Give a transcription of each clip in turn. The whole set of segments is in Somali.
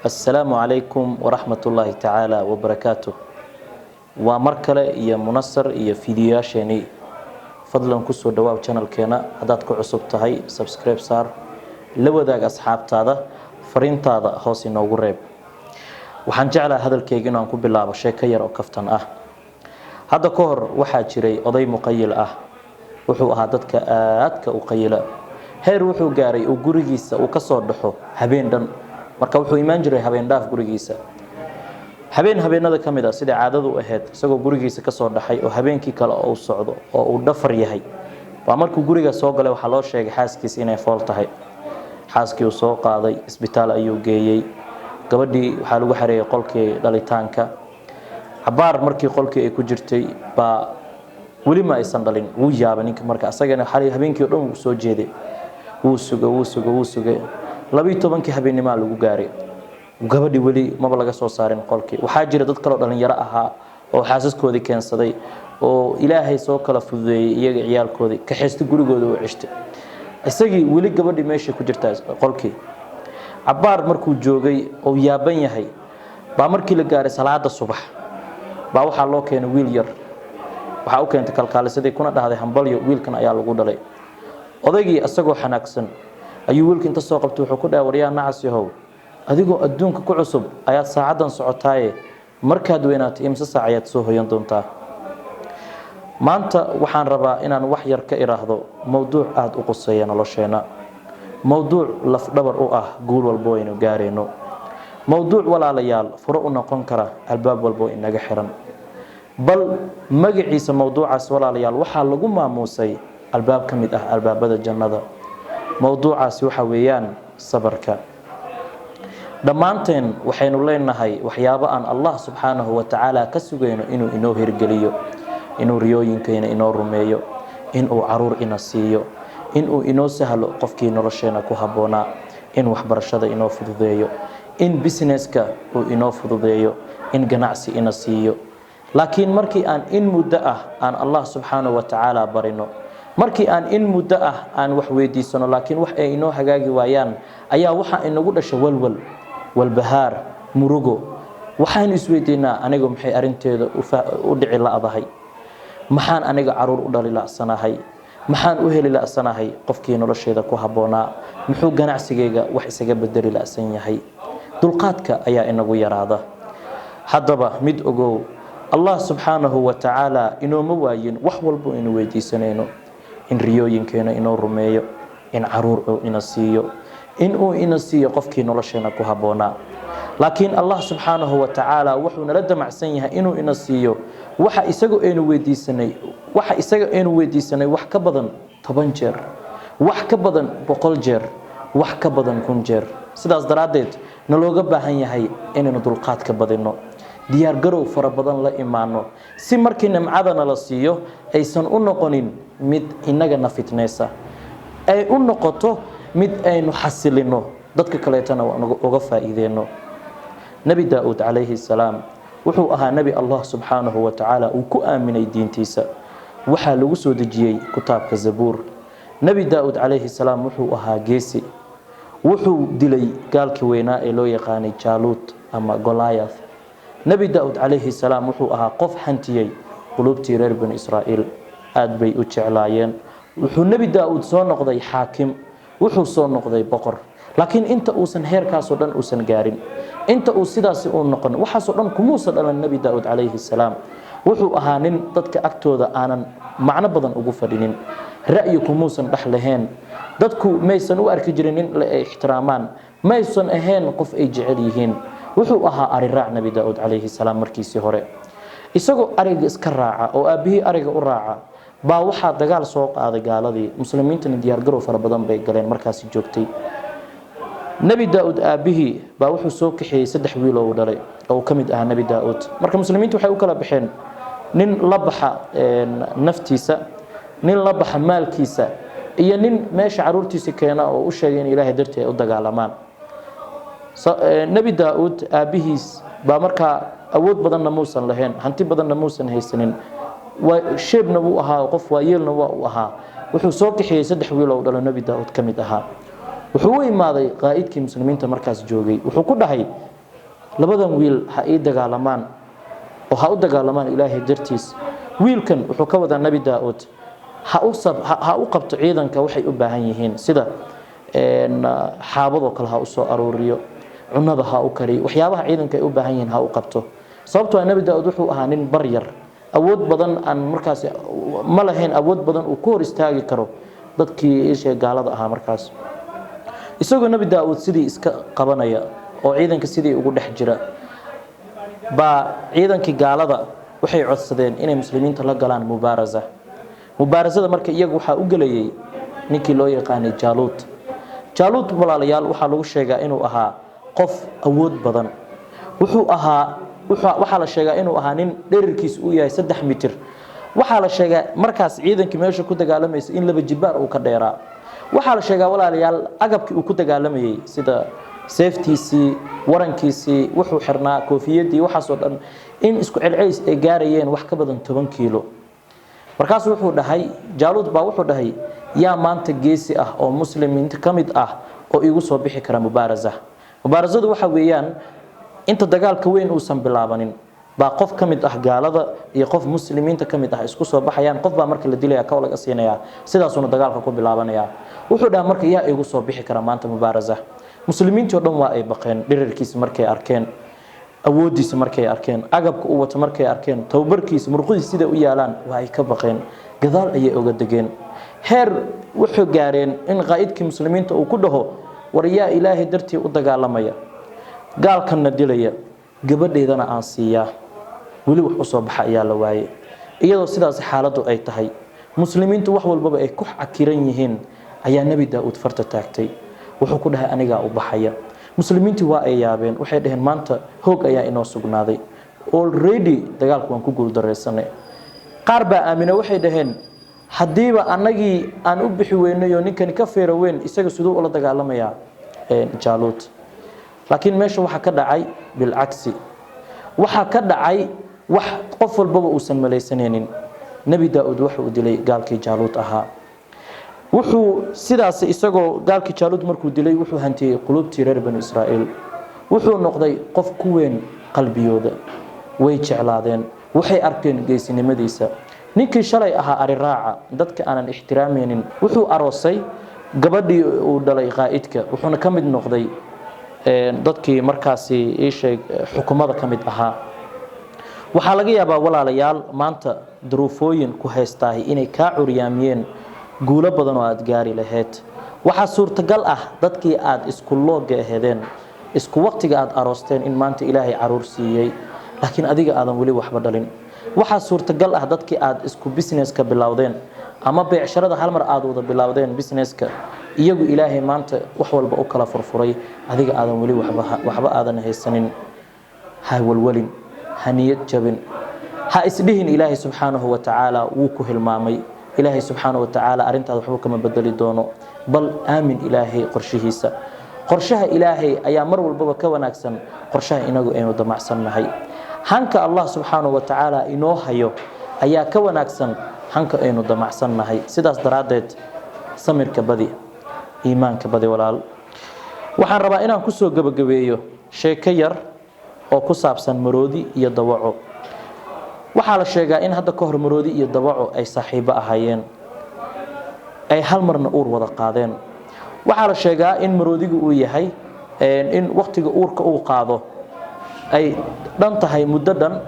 Assalaamu calaykum waraxmat ullaahi tacaala wabarakaatu. Waa mar kale iyo Munasar iyo fiidiyoyaasheenii. Fadlan kusoo dhawaaw channelkeena. Haddaad ku cusub tahay, subscribe saar, la wadaag asxaabtaada, fariintaada hoos inoogu reeb. Waxaan jeclaha hadalkayga inaan ku bilaabo sheeko yar oo kaftan ah. Hadda ka hor waxaa jiray oday muqayil ah. Wuxuu ahaa dadka aadka u qayila. Heer wuxuu gaaray uu gurigiisa uu kasoo dhaxo habeen dhan. Marka wuxuu imaan jiray habeen dhaaf gurigiisa. Habeen habeenada ka mid ah, sida caadadu ahayd, isagoo gurigiisa kasoo dhaxay oo habeenkii kale uu socdo oo uu dhafar yahay, baa markuu guriga soo galay waxaa loo sheegay xaaskiisa inay fool tahay. Xaaskii uu soo qaaday, isbitaal ayuu geeyey. Gabadhii waxaa lagu xareeyay qolkii dhalitaanka. Cabaar markii qolkii ay ku jirtay baa weli ma aysan dhalin. Wuu yaabay ninka. Marka asagana xalay habeenkii oo dhan wuu soo jeeday, wuu sugay, wuu sugay, wuu sugay. 12-kii habeenimaa lagu gaaray, gabadhii weli maba laga soo saarin qolkii. Waxaa jira dad kaloo dhalinyaro ahaa oo xaasaskoodii keensaday oo Ilaahay soo kala fududeeyey, iyaga ciyaalkoodii kaxaysta, gurigooda u ceshtay. Isagii weli gabadhii meeshay ku jirtaa qolkii. Cabaar markuu joogay oo yaaban yahay baa markii la gaaray salaada subax baa waxaa loo keenay wiil yar. Waxaa u keentay kalkaalisadii, kuna dhahday: "Hambalyo, wiilkan ayaa lagu dhalay." Odaygii isagoo xanaagsan ayuu wiilka inta soo qabtay wuxuu ku dhahay: "Waryaa nacas yahow, adigoo adduunka ku cusub ayaad saacaddan socotaaye, markaad weynaatay imse saac ayaad soo hoyan doontaa?" Maanta waxaan rabaa inaan wax yar ka iraahdo mowduuc aada u quseeya nolosheenna, mowduuc lafdhabar u ah guul walbo aynu gaarayno, mowduuc, walaalayaal, furo u noqon kara albaab walbo inaga xiran. Bal magaciisa mowduucaas, walaalayaal, waxaa lagu maamuusay albaab ka mid ah albaabada jannada. Mowduucaasi waxa weeyaan sabarka. Dhammaanteen waxaynu leenahay waxyaabo aan Allah subxaanahu wa tacaala ka sugayno inuu inoo hirgeliyo, inuu riyooyinkeena inoo rumeeyo, inuu caruur ina siiyo, inuu inoo sahlo qofkii nolosheena ku habboonaa, in waxbarashada inoo fududeeyo, in businesska uu inoo fududeeyo, in ganacsi ina siiyo. Laakiin markii aan in muddo ah aan Allah subxaanahu wa tacaala barino, markii aan in muddo ah aan wax weydiisano, laakiin wax ay inoo hagaagi waayaan, ayaa waxaa inagu dhasha walwal, walbahaar, murugo. Waxaynu isweydiinaa: anigu maxay arinteeda u dhici la'dahay? Maxaan aniga caruur u dhali la'sanahay? Maxaan u heli la'sanahay qofkii nolosheeda ku habboonaa? Muxuu ganacsigayga wax isaga bedeli la'san yahay? Dulqaadka ayaa inagu yaraada. Haddaba mid ogow: Allah subxaanahu wa tacaala inooma waayin wax walbo aynu weydiisanayno, in riyooyinkeena inoo rumeeyo, in caruur uu ina siiyo, in uu ina siiyo qofkii nolosheena ku habboonaa. Laakiin Allah subxaanahu wa tacaala wuxuu nala damacsan yahay inuu ina siiyo waxa isaga aynu weydiisanay, waxa isaga aynu weydiisanay wax ka badan 10 jeer, wax ka badan 100 jeer, wax ka badan 1000 jeer. Sidaas daraaddeed nalooga baahan yahay inaynu dulqaadka badino, diyaargarow fara badan la imaano, si markii nimcada nala siiyo aysan u noqonin mid inagana fitnaysa, ay u noqoto mid aynu xasilino, dadka kaleetana uga faa'iideyno. Nebi Daa-uud calayhi salaam wuxuu ahaa nebi Allah subxaanahu wa tacaala uu ku aaminay diintiisa. Waxaa lagu soo dejiyey kitaabka Zabuur. Nebi Daa-uud calayhi salaam wuxuu ahaa geesi. Wuxuu dilay gaalkii weynaa ee loo yaqaanay Jaaluud ama Goliath. Nebi Daa-uud calayhi salaam wuxuu ahaa qof hantiyey quluubtii reer Banu Israa'iil, aada bay u jeclaayeen. Wuxuu Nebi Daa-uud soo noqday xaakim, wuxuu soo noqday boqor. Laakiin inta uusan heerkaasoo dhan uusan gaarin, inta uu sidaasi uu noqon, waxaasoo dhan kumuusa dhalan. Nebi Daa-uud calayhi salaam wuxuu ahaa nin dadka agtooda aanan macno badan ugu fadhinin, ra'yi kumuusan dhex lahayn, dadku maysan u arki jirin nin ay ixtiraamaan, maysan ahayn qof ay jecel yihiin. Wuxuu ahaa ari raac Nebi Daa-uud calayhi salaam. Markiisii hore isagoo ariga iska raaca oo aabbihii ariga u raaca baa waxaa dagaal soo qaaday gaaladii. Muslimiintana diyaargarow fara badan bay galeen. Markaasi joogtay Nebi Daa-uud aabbihii baa wuxuu soo kaxeeyey saddex wiil oo uu dhalay oo uu ka mid ahaa Nebi Daa-uud. Marka muslimiintu waxay u kala baxeen nin la baxa naftiisa, nin la baxa maalkiisa iyo nin meesha caruurtiisa keena oo u sheegay in Ilaahay dartii ay u dagaalamaan. Nebi Daa-uud aabbihiis baa markaa awood badanna muusan lahayn, hanti badanna muusan haysanin, sheebna wuu ahaa, qof waayeelna waa uu ahaa. Wuxuu soo kaxeeyey saddex wiil oo u dhalo, Nebi Daa-uud ka mid ahaa. Wuxuu u imaaday qaa'idkii muslimiinta markaas joogay. Wuxuu ku dhahay: Labadan wiil ha ii dagaalamaan oo ha u dagaalamaan Ilaahay dartiis. Wiilkan wuxuu ka wadaa Nebi Daa-uud ha u qabto ciidanka waxay u baahan yihiin, sida xaabadoo kale ha u soo aruuriyo, cunada ha u kariyo, waxyaabaha ciidanka ay u baahan yihiin ha u qabto. Sababtoo ah Nebi Daa-uud wuxuu ahaa nin baryar, awood badan aan markaas ma lahayn, awood badan uu ku hor istaagi karo dadkii ishee gaalada ahaa. Markaas isagoo Nebi Daa-uud sidii iska qabanaya oo ciidanka sidii ugu dhex jira baa ciidankii gaalada waxay codsadeen inay muslimiinta la galaan mubaarasa. Mubaarasada marka iyagu waxaa u gelayay ninkii loo yaqaanay Jaaluud. Jaaluud, walaalayaal, waxaa lagu sheegaa inuu ahaa qof awood badan. Wuxuu ahaa, waxaa la sheegaa inuu ahaa nin dherarkiisu uu yahay 3 mitir. Waxaa la sheegaa markaas ciidankii meesha ku dagaalamaysa in 2 jibaar uu ka dheeraa. Waxaa la sheegaa, walaalayaal, agabkii uu ku dagaalamayay, sida seeftiisii, warankiisii, wuxuu xirnaa, koofiyadii, waxaasoo dhan in isku celcelis ay gaarayeen wax ka badan 10 kiilo. Markaasuu wuxuu dhahay, Jaaluud baa wuxuu dhahay: "Yaa maanta geesi ah oo muslimiinta ka mid ah oo igu soo bixi kara mubaarasa?" Mubaarasadu waxa weeyaan inta dagaalka weyn uusan bilaabanin baa qof ka mid ah gaalada iyo qof muslimiinta ka mid ah isku soo baxayaan. Qof baa marka la dilaya, kow laga siinaya, sidaasuuna dagaalka ku bilaabanaya. Wuxuu dhaha marka: "Yaa igu soo bixi kara maanta mubaarasa?" Muslimiintii oo dhan waa ay baqeen dhirarkiisa markay arkeen, awooddiisa markay arkeen, agabka uu wato markay arkeen, tababarkiisa, murqudiisa siday u yaalaan, waa ay ka baqeen, gadaal ayay oga degeen. Heer wuxuu gaareen in qaa'idkii muslimiinta uu ku dhaho: "War yaa Ilaahay dartii u dagaalamaya, gaalkanna dilaya, gabadheydana aan siiyaa?" Weli wax u soo baxa ayaa la waayey. Iyadoo sidaas xaaladdu ay tahay, muslimiintu wax walbaba ay ku cakiran yihiin, ayaa Nebi Daa-uud farta taagtay. Wuxuu ku dhahay: "Anigaa u baxaya." Muslimiintii waa ay yaabeen. Waxay dhaheen: "Maanta hoog ayaa inoo sugnaaday, already dagaalku waan ku guuldaraysanay." Qaar baa aamina, waxay dhaheen: "Haddiiba annagii aan u bixi weynay oo ninkani ka feero weyn, isaga siduu ula dagaalamayaa Jaaluud?" Laakiin meesha waxaa ka dhacay bilcagsi, waxaa ka dhacay wax qof walbaba uusan malaysanaynin. Nebi Daa-uud waxa uu dilay gaalkii Jaaluud ahaa. Wuxuu sidaas isagoo gaalkii Jaaluud markuu dilay, wuxuu hantiyey quluubtii reer Banu Israa'iil. Wuxuu noqday qof ku weyn qalbiyooda, way jeclaadeen, waxay arkeen geesinimadiisa. Ninkii shalay ahaa ari raaca, dadka aanan ixtiraamaynin, wuxuu aroosay gabadhii uu dhalay qaa'idka, wuxuuna ka mid noqday dadkii markaasi iisheeg xukumada ka mid ahaa. Waxaa laga yaabaa, walaalayaal, maanta duruufooyin ku haystaahi inay kaa curyaamiyeen guulo badan oo aada gaari lahayd. Waxaa suurtagal ah dadkii aada isku loogga ahedeen, isku waqtiga aada aroosteen, in maanta Ilaahay caruur siiyey, laakiin adiga aadan weli waxba dhalin. Waxaa suurtagal ah dadkii aada isku businesska bilowdeen ama beecsharada hal mar aada wada bilowdeen businesska, iyagu Ilaahay maanta wax walba u kala furfuray, adiga aadan weli waxba aadan haysanin. Ha walwalin, ha niyad jabin, ha isdhihin Ilaahay subxaanahu wa tacaala wuu ku hilmaamay, Ilaahay subxaanahu wa tacaala arrintaada waxba kama bedeli doono. Bal aamin Ilaahay qorshihiisa. Qorshaha Ilaahay ayaa mar walbaba ka wanaagsan qorshaha inagu aynu damacsannahay. Hanka Allah subxaanahu wa tacaala inoo hayo ayaa ka wanaagsan hanka aynu damacsannahay. Sidaas daraaddeed samirka badi, iimaanka badi. Walaal, waxaan rabaa inaan kusoo gebagabeeyo sheeko yar oo ku saabsan maroodi iyo dawaco. Waxaa la sheegaa in hadda ka hor maroodi iyo dawaco ay saaxiibo ahaayeen, ay hal marna uur wada qaadeen. Waxaa la sheegaa in maroodigu uu yahay in waqtiga uurka uu qaado ay dhan tahay muddo dhan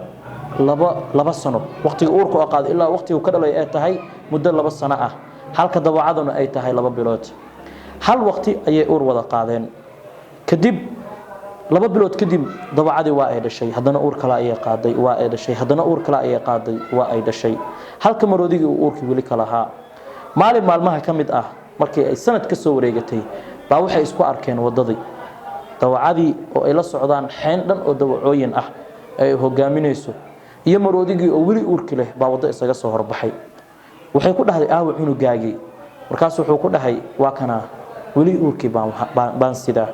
2 sano, waqtiga uurka oo qaado ilaa waqtiga ka dhalay ay tahay muddo 2 sano ah, halka dawacaduna ay tahay 2 bilood. Hal waqti ayay uur wada qaadeen. Kadib 2 bilood kadib dawacadii waa ay dhashay, haddana uur kale ayay qaaday, waa ay dhashay, haddana uur kale ayay qaaday, waa ay dhashay, halka maroodigii uu uurkii weli ka lahaa. Maalin maalmaha ka mid ah, markii ay sanad ka soo wareegatay, baa waxay isku arkeen waddadii, dawacadii oo ay la socdaan xeyn dhan oo dawacooyin ah ay hogaaminayso iyo maroodigii oo weli uurki leh baa waddo isaga soo horbaxay. Waxay ku dhahday: "Aawa cunugaagii?" Markaasu wuxuu ku dhahay: "Waa kanaa, weli uurkii baan sidaa."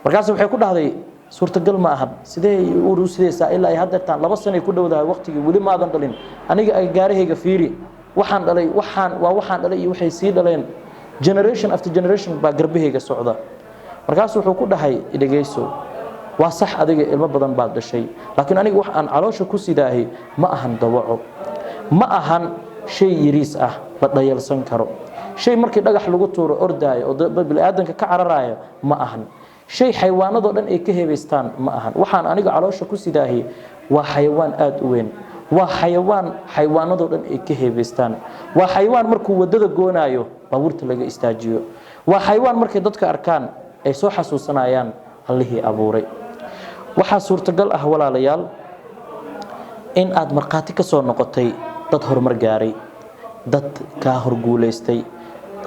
Markaasu waxay ku dhahday: "Suurtagal ma aha, sidee uur u sidaysaa ilaa ay haddeertaan 2 sanay ku dhowdahay waqtigii, weli maadan dhalin? Aniga gaarahayga fiiri, waxaan dhalay, waxaan waa waxaan dhalay iyo waxay sii dhaleen, generation after generation baa garbahayga socda." Markaasu wuxuu ku dhahay: "Dhegeyso." Waa sax, adiga ilmo badan baad dhashay, laakiin aniga wax aan caloosha ku sidaahi ma ahan dawaco, ma ahan shay yariis ah la dhayalsan karo, shay markii dhagax lagu tuuro ordaayo oo bini'aadanka ka cararayo ma ahan, shay xayawaanadoo dhan ay ka heebaystaan ma ahan. Waxaan aniga caloosha ku sidaahi waa xayawaan aada u weyn, waa xayawaan xayawaanadoo dhan ay ka heebaystaan, waa xayawaan markuu wadada goonaayo baabuurta laga istaajiyo, waa xayawaan markay dadka arkaan ay soo xasuusanayaan Allihii abuuray. Waxaa suurtagal ah, walaalayaal, in aad markhaati ka soo noqotay dad horumar gaaray, dad kaa horguulaystay,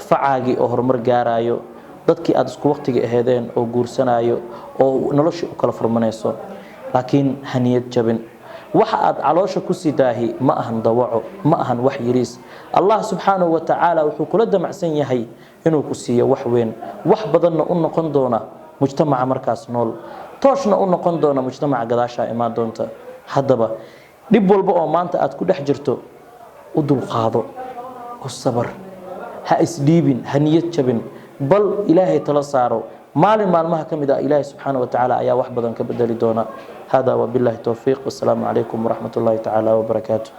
facaagii oo horumar gaarayo, dadkii aad isku waqtiga aheedeen oo guursanayo oo noloshii u kala furmanayso. Laakiin haniyad jabin. Waxa aad caloosha ku sidaahi ma ahan dawaco, ma ahan wax yariis. Allah subxaanahu wa tacaala wuxuu kula damacsan yahay inuu ku siiyo wax weyn, wax badanna u noqon doona mujtamaca markaas nool, tooshna u noqon doona mujtamaca gadaashaa imaan doonta. Haddaba dhib walba oo maanta aad ku dhex jirto u dulqaado, u sabar, ha isdhiibin, ha niyad jabin, bal Ilaahay tala saaro. Maalin maalmaha ka mid ah Ilaahay subxaana wa tacaala ayaa wax badan ka bedeli doona. Hada wabillahi towfiiq, wasalaamu calaykum waraxmat ullahi tacaala wabarakaatu.